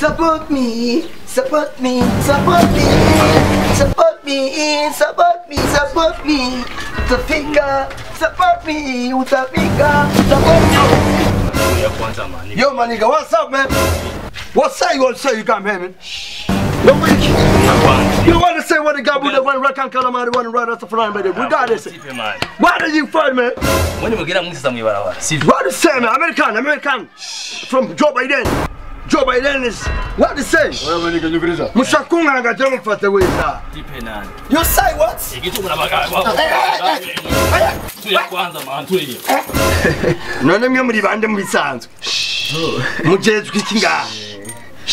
Support me, support me, support me, support me, support me, support me. Utafika, support me, utafika, support me. Yo, my nigga, what's up, man? What's up? You want to say you come here, man? No, you want to say what the guy with the one right hand calamari, one right after flying by the regardless. Why did you fight, man? What do you say, man? American, American. From Joe Biden. Joe Biden is what they say. You say what? None mwe muri bande mu bisanzwe. Mujejwe iki ngaha?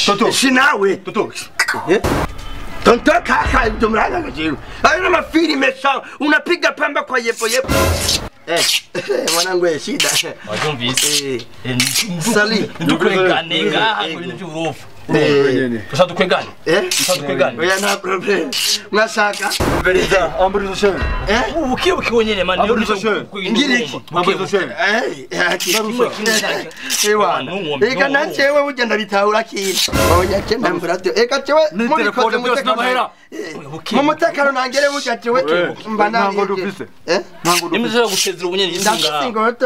Toto shinawe. Toto. Tonto kaka ibyo muranga jewe. Ayo n'amafilime sawa unapiga pamba kwa yepo yepo. Mwanangu shida. Wabyumvise. Sali ndukwegane ngaha ku bintu by'uburofu. Tushaka dukwegane? Tushaka dukwegane? Oya nta problem. Mwashaka? Verida, amburizo shene. Ubukiye bukiwe nyene man. Amburizo shene. Ngiriki. Amburizo shene. Ewa. Eka nanjewe burya ndabitahura kintu. Oya ke ndambura byo. Eka jewe muri telefone byose n'amahera. Mu mutekano nangere burya jewe mba ntango dufise. Ntango dufise. Nimuzera gusezera ubunyene isinga.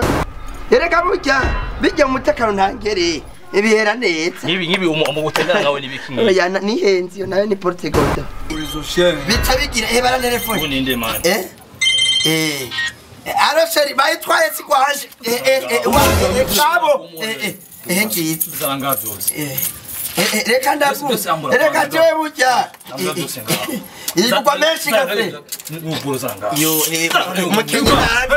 Erega burya bijya mu mutekano ntangere. Ibihera neza. Nibi ngibi umugutendana nawe nibiki. Oya nihenzi yo nayo ni Portugal. Bica bigira ebara telefone. Ubu ninde man? Aro sheri bayitwaye sikwaje. Wa kabo. Ngizi. Zaranga byose. Reka ndaku. Reka jewe burya. Igwa menshi gafe. Uburo zanga. Yo umukinyi nabi.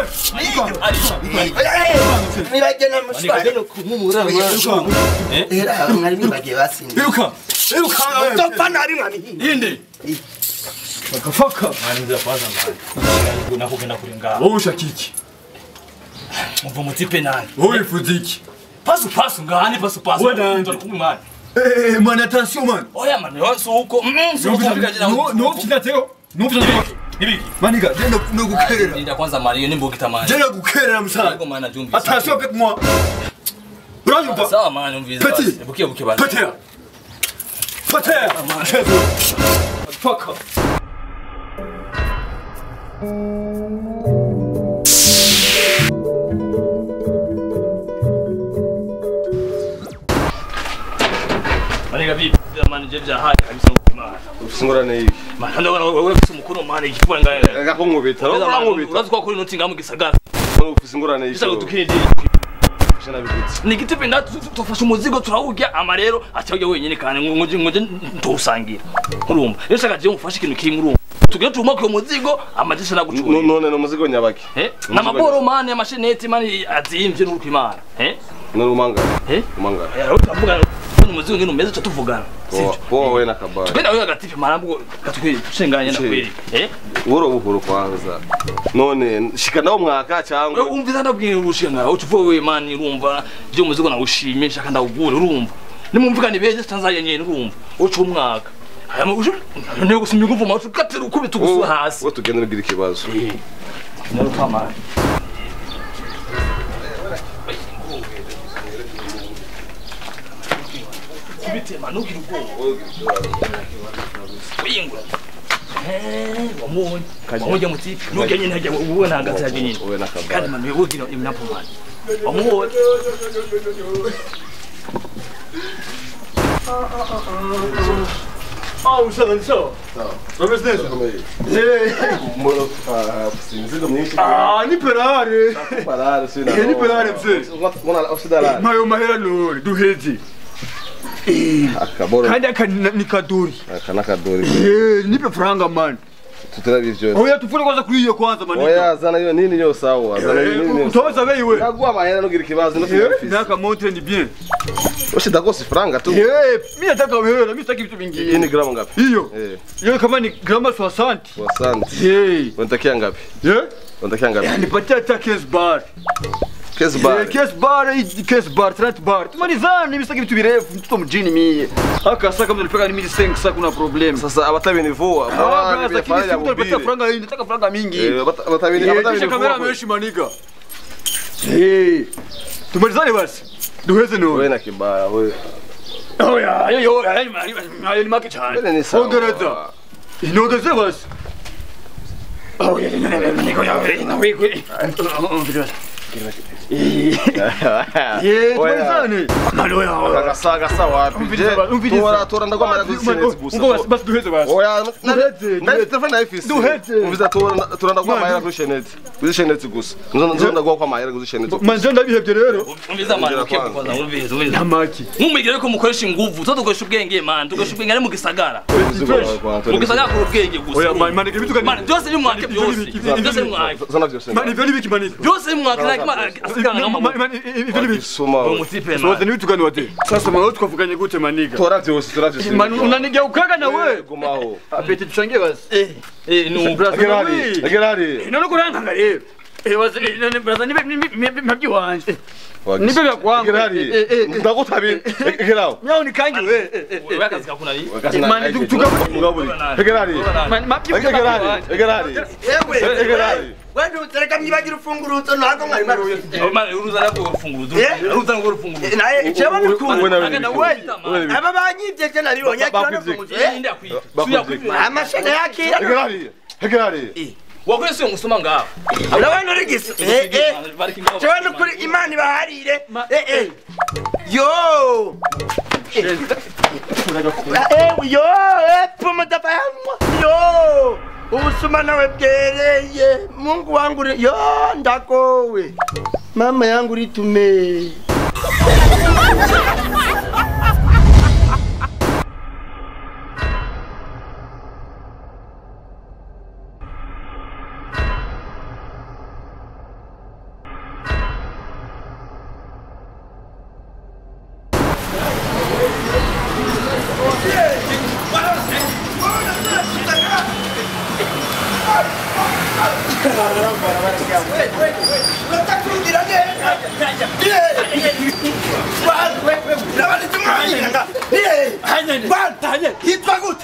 Nibagena mushwari. Era mwari mwibagiye basinze. Iruka. Iruka. Utopfa nabi mwami. Inde. Motherfucker. Mani nzira kwanza mani. Nakugenda kuri ngaha. Wowe ushaka iki? Umva umutipe nani? Wowe wifuza iki? Pasu pasu ngaha ni pasu pasu. Wewe mani. Man, attention man. Oya man, suko. Suko. No, kinateo. No, kinateo. Nibiki. Maniga, jenda no gukerera. Ndinda kwanza mani, iyo nimbo mani. Jenda gukerera msana. Yego man najumvise. Attention avec moi. Uranyumva? Sawa man, umvise. Petit. Bukiye bukiye bana. Petit. Petit. Fuck. Maniga vipi? Mani je byahaye kabisa ngumana. Ufise iki? Mani ndabona wewe ufise umukuru mani igikura ngaye. Gakunkubita. Urankubita. Urazi ko kuri noti ngamu gisagara. Ufise ingorane iki? Bisa gutukira idini. Nabigutse. Ni gitipe nda tufashe umuzigo turawurya amarero acawurya wenyine kandi ngo ngo ntowusangira. Urumva. Rero shaka je mufashe ikintu kiri murumva. Tugire tumake umuzigo amajisha nagucuriye. None no muzigo nyabaki. Namaboro mani amasheneti mani azimvye n'uko imana. None umangara. Umangara. Uravuga umuzigo ngino umeze tuvugana. Poa wewe na kabaya. Tugenda wewe gatipe marambugo gatukwiye tushenganye na kweli. Buhoro buhoro kwanza. None shika nawo mwaka cyangwa umviza ndabwira urushika ngaho ucuvuye wewe mani urumva byo umuzigo nawushimye shaka ndawugure urumva. Nimumvugane beje Tanzania nyene urumva. Ucu umwaka. Hama uje ntego gusimya inguvuma ucukatira ukubita ugusuha hasi. Wowe tugenda ugira ikibazo. Narukamara. Kubitema ntugira ubwoba. Wiyingura. Wamubonye. Wamujya muti nujya nyine hajya ubona hagati hajya nyine. Kandi manu wewe imnapo mani. Wamubonye. Ah, usanga sawa. Sawa. neza. Mbona sinzi myinshi. Ah, ni perare. Perare sina. Ni perare mzee. Mbona ofsidalare. Mayo mahera nuri duheze. Akaboro. Kandi aka ni kaduri. Aka nakaduri. Nipe franga man. Tutarabi vyose. Oya tufune kwanza kuri iyo kwanza man. Oya zana hiyo nini yo sawa. Zana hiyo nini. Utoza bei wewe. Naguha mahera nugira ikibazo no sinafise. Naka montre ni bien. Ushida gose franga tu. Mimi nataka wewe na mimi sitaki vitu vingine. Hii ni gramu ngapi? Hiyo. Hiyo kama ni gramu 60. 60. Unatakia ngapi? Unatakia ngapi? Nipatie hata case bar. Case bar. Case bar, case bar, 30 bar. Tumalizane mimi sitaki vitu virefu, mtoto mjini mimi. Haka sasa kama nilipeka ni 1500 sasa kuna problem. Sasa abatabinivua. Ah, lakini si mtu alipata franga hii, nataka franga mingi. Abatabinivua. Kamera meshi maniga. Tumalizane basi. Duheze no. Wewe na kibaya wewe. Oya, yo ayo ni make cyane. Ongereza. Inogeze basi. Oya, niko yawe na wewe. Ye, tumalizane. Maloya. Agasaga sawa. Tora tora ndagwamara dusenetse gusa. Ngo basi duheze basi. Oya, na telefone na ifisi. Duheze. Umviza tora tora ndagwamara dushenetse. Dushenetse gusa. Nzo ndagwa kwa mahera dushenetse. Manje ndabihebye rero. Umviza manje kwanza umviza umviza. Namaki. Mumigere ko mukoresha inguvu, tudukoresha ubwenge man, tukoresha ubwenge ari mu gisagara. Mu gisagara ku ubwenge gusa. Oya man ibituka man byose ni mwake byose. Byose ni mwake. Zana byose. Man ibyo ni biki man. Byose ni mwake like man ibyo ni sasa mwana twavuganye gute maniga. Tora byose tora byose. Man unaniga ukaga na we. Gumaho. Apeti tuchangie basi. No. Agerari. Agerari. None kurantanga rero. Basi braza nibe mabyi wanje. Nibe byakwangu. Agerari. Ndagutabi. Agerao. Nyawo nikangi we. Wewe akazi kakunari. Man tugaburi. Agerari. Man mabyi. Agerari. Agerari. Ewe. Agerari. Wewe utereka mwibagira ufunguruzo ntabwo mwari maruye. Man uruzana ko ufunguruzo. Uruzana ko ufunguruzo. Naye jewe n'ukuntu. Aba banyivye je nabibonye akira no funguruzo. Amashene yakira. Agerari. Agerari. Wakwese umusoma ngaho. Urabona urigise. Jewe n'ukuri Imana ibaharire. Yo. Yo, pumudafa yo. Ubusuma nawe bwereye Mungu wangu yo ndakowe mama yangu ritume.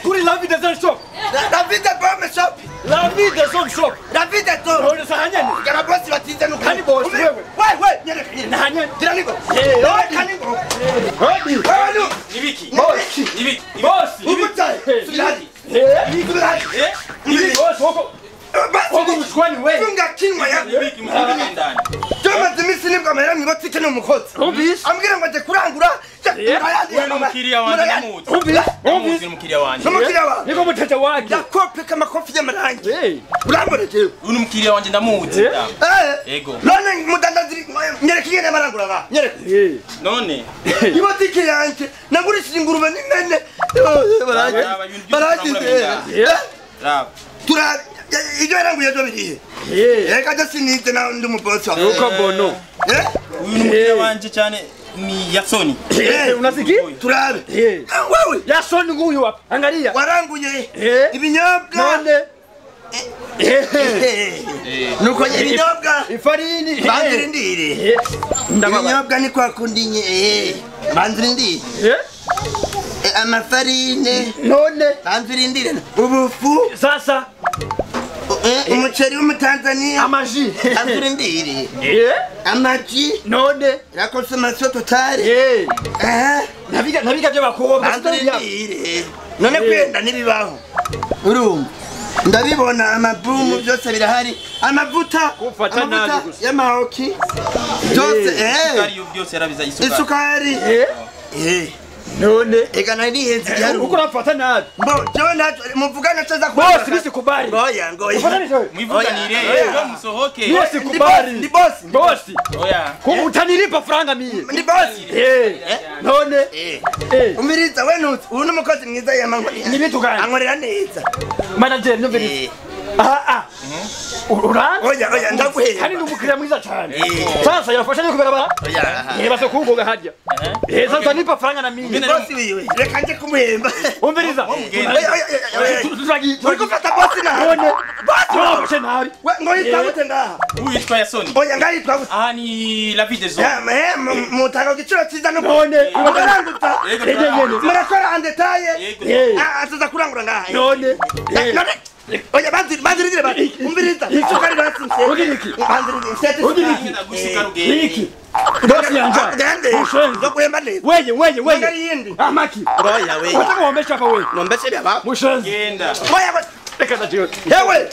Kuri la vie des hommes shop. La vie des hommes shop. La vie des hommes shop. La vie des hommes. None sahanyane. Gara boss batize nuko. Kandi boss wewe. Wewe nyereka. Nahanyane. Gira niko. Kandi Hodi. Wewe Nibiki. Boss. Nibiki. Boss. Ubutaye. Subirani. Subirani. Nibiki. Boss woko. Woko mshkwani wewe. Funga kinywa yako. Nibiki mshkwani ndani. Tumaze iminsi nibwo amahera mwibotike ni umukozi. Ambwira ngo aje kurangura. Wewe n'umukiriya wanje namuzi. Umuzi n'umukiriya wanje. N'umukiriya wawe. Niko mutete wanje. Yakopeka amakofi y'amarangi. Urambona jewe. Uyu n'umukiriya wanje ndamuzi. Yego. None mudandazi nyereka ingene marangura ba. Nyereka. None. Ibotike yanje nagurishije ingurube n'imene. Baragize. Raba. Tura ibyo yaranguye byo birihe. Reka je sinite na ndi umubosi wawe. Uko bono. Uyu n'umukiriya wanje cyane ni Yasoni. Unasikia? Turabe. Wewe. Yasoni nguyu hapa. Angalia. Waranguye. Ibinyobwa. None. Nuko ibinyobwa. Ifarini. Banzirindire. Ibinyobwa ni kwa kundi banzirindire. Amafarine. None. Banzirindire. Ubufu. Sasa. Umuceri w'umutanzania. Amaji. Banzirindire. Amaji. None. La consommation totale. Nabiga nabiga byo bakobwa. Banzirindire. None kwenda nibibaho. Urumva. Ndabibona amabumu byose birahari. Amavuta. Amavuta y'amahoki. Byose Isukari byose yarabiza isukari. Isukari. None. Eka nari nihenze igiharuro. Uko urafata nabi. Mbo jewe nacho muvugana cyaza ku. Boss bisikubali. Ngoya ngoya. Mwivuganire ejo musohoke. Boss kubali. Ndi boss. Boss. Oya. Ko utaniripa franga miye. Ndi boss. None. Umiriza we nutse. Uyu n'umukozi mwiza yamankorera. Nibitu gani? Ankorera neza. Manager numviriza. Uranzi? Oya oya ndaguhera. Kandi n'umukiriya mwiza cyane. Sasa yafasha ni kubarabara? Oya. Basa kugoga harya. Sasa nipa franga na mimi. Boss wiwe. Reka nje kumuhemba. Umviriza. Oya oya oya. Uri gufata boss na. None. Boss. Boss nabi. We ngo yitwa gute ngaha? Uyu yitwa Yasoni. Oya ngaha yitwa gute? Aha ni la vie des hommes. Mutanga igiciro cyiza no. None. Muraranguza. Murakora en detail. Azaza kurangura ngaha. None. None. Oya banzirindire basi. Umviriza. Isukari basinse. Ugiriki. Banzirindire. Ugiriki. Gusukari Iki. Bosi yanja. Gende. Ndokuhemba neza. Weye weye weye. Yindi. Amaki. Oya weye. Unataka uombeshe hapa wewe. Nombeshe vya baba. Mushenzi. Genda. Oya we. Reka ndajiwe. Yewe.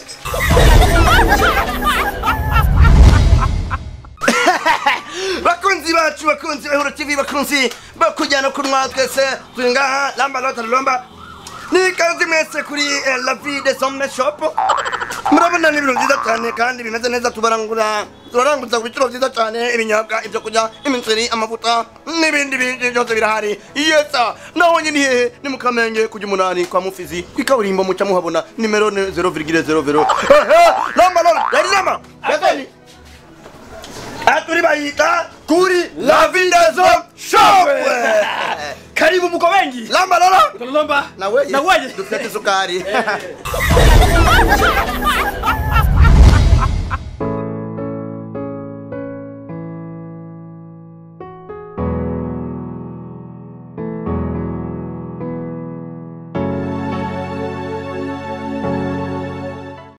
Bakunzi bacu, bakunzi ba Ihuro TV, bakunzi bakujyana kunwa twese turi ngaha lamba lota lomba. Ni kazi mwese kuri La Vie des Hommes Shop. Murabona ni ibintu byiza cyane kandi bimeze neza, tubarangura turaranguza ku biciro byiza cyane, ibinyobwa, ibyo kurya, imiceri, amavuta n'ibindi bindi byose birahari. Yesa naho nyine hehe ni mu Kamenge kujya umunani kwa Mufizi ku ikaburimbo muca muhabona nimero ni 0,00. Lamba lola yari lamba. Yasani. Aturi bayita kuri La Vie des Hommes Shop. Karibu mko wengi. Lamba lola. Lomba. Na wewe. Na wewe. Dufite isukari.